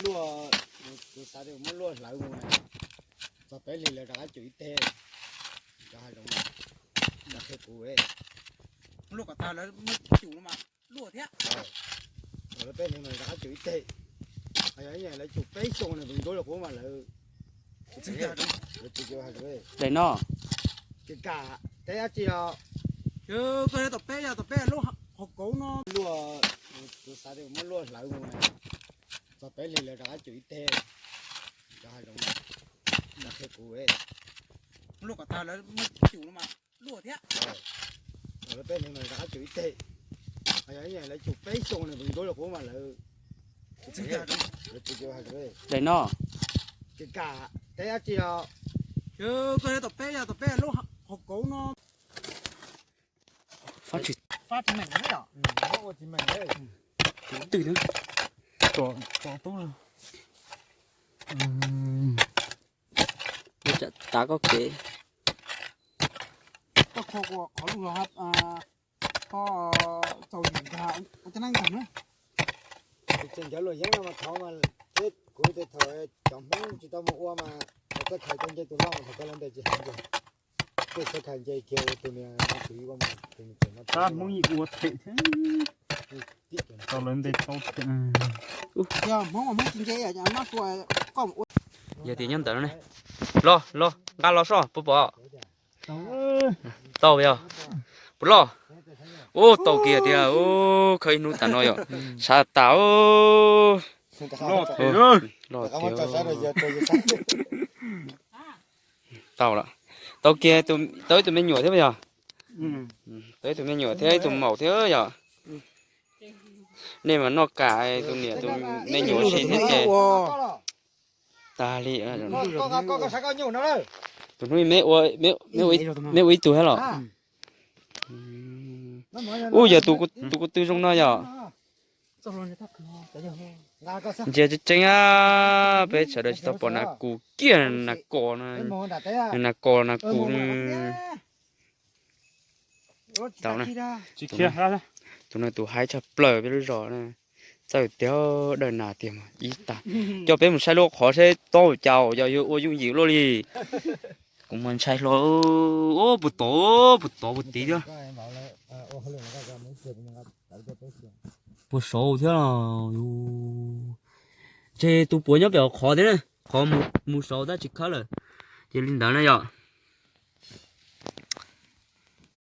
Luaj, kuv xav tias muab luaj hlawv mus na, txog peb hlis lawv rov qab cum ib teg. Cov hav zoov no, lawv qhia kuv, luaj kom tag lawv muab cum no mas luaj thiab. Lawv peb hlis mas rov qab cum ib teg. Yog ib yam lawv cum peb xyoos nws ntuj los kuv mas lawv, lawv tsis, lawv tsis, daim no, kev kam teb dab tsi los, koj tom peb, yog tom peb lub qhov kauv no. Luaj, kuv xav tias muab luaj hlawv mus na, txog peb hlis lawv rov qab cum ib teg. Cov hav zoov no, lawv qhia kuv, luaj kom tag lawv muab cum no mas luaj thiab. Lawv peb hlis mas rov qab cum ib teg. Yog ib yam lawv cum peb xyoos nws ntuj los kuv mas lawv, lawv tsis, daim no, kev kam teb dab tsi los, koj tom peb, yog tom peb lub qhov kauv no. Fab tsis, fab tsis meem, ua tsis meem, twb tso tub, tav koj kev, koj kho qhov lus, koj txaus yim ntag, ua cov neeg ntag na. Tseem cov luam yeeb no mas thov mas, kuv tias thaum cov Hmoob tsis tau mus ua mas, txawj khaws cov nce tus loj mas thaum koj lawv ntes tsis heev ces, kuj txawj khaws nce kiag tus niag no, tus ib ua mas tus Hmoob yeej ua them thiab, tau lawv ntes tau them. Yog Hmoob mas Hmoob tsis nce, mab tua, koj mus ua. Yog tias nyob ntawd ne, los los nqa los soj puas pom? Tau yog, puas loj? Ub, tau kiag tiag, khawb ib hnub tas no yom, sab tas. Loj tiag. Tau lawm, tau kiag, tau ib tug me nyuam thiab yog, tau ib tug me nyuam thiab ib tug maum thiab yom. Nej mas noj kam tus niam tus me nyuam siab thiab ces. Tas li. Tus hnub me ua, me ua ib tug thiab los? Ub, yog tus ko tw zoo no yom. Ntsia tseeb tseeb, peb sawv daws tsis tau pom nas kus kiag, nas kos, nas kos nas kus. Tau na, tus no tus haib tshaj plaws peb lub zos na. Txawj tiag, dawj nas tiag mas ib tag. Coj peb mus saib lub qhov seb tob cas yog ua yooj yim luaj li. Kuv mas ntshai hlo. Ub, puas tod, puas tod puas tid thiab. Puas saud thiab. Ntshe tus puav nyob pem qhov thiab na, qhov mus saud tab tsis khawb lawm. Ces li ntawd na yom.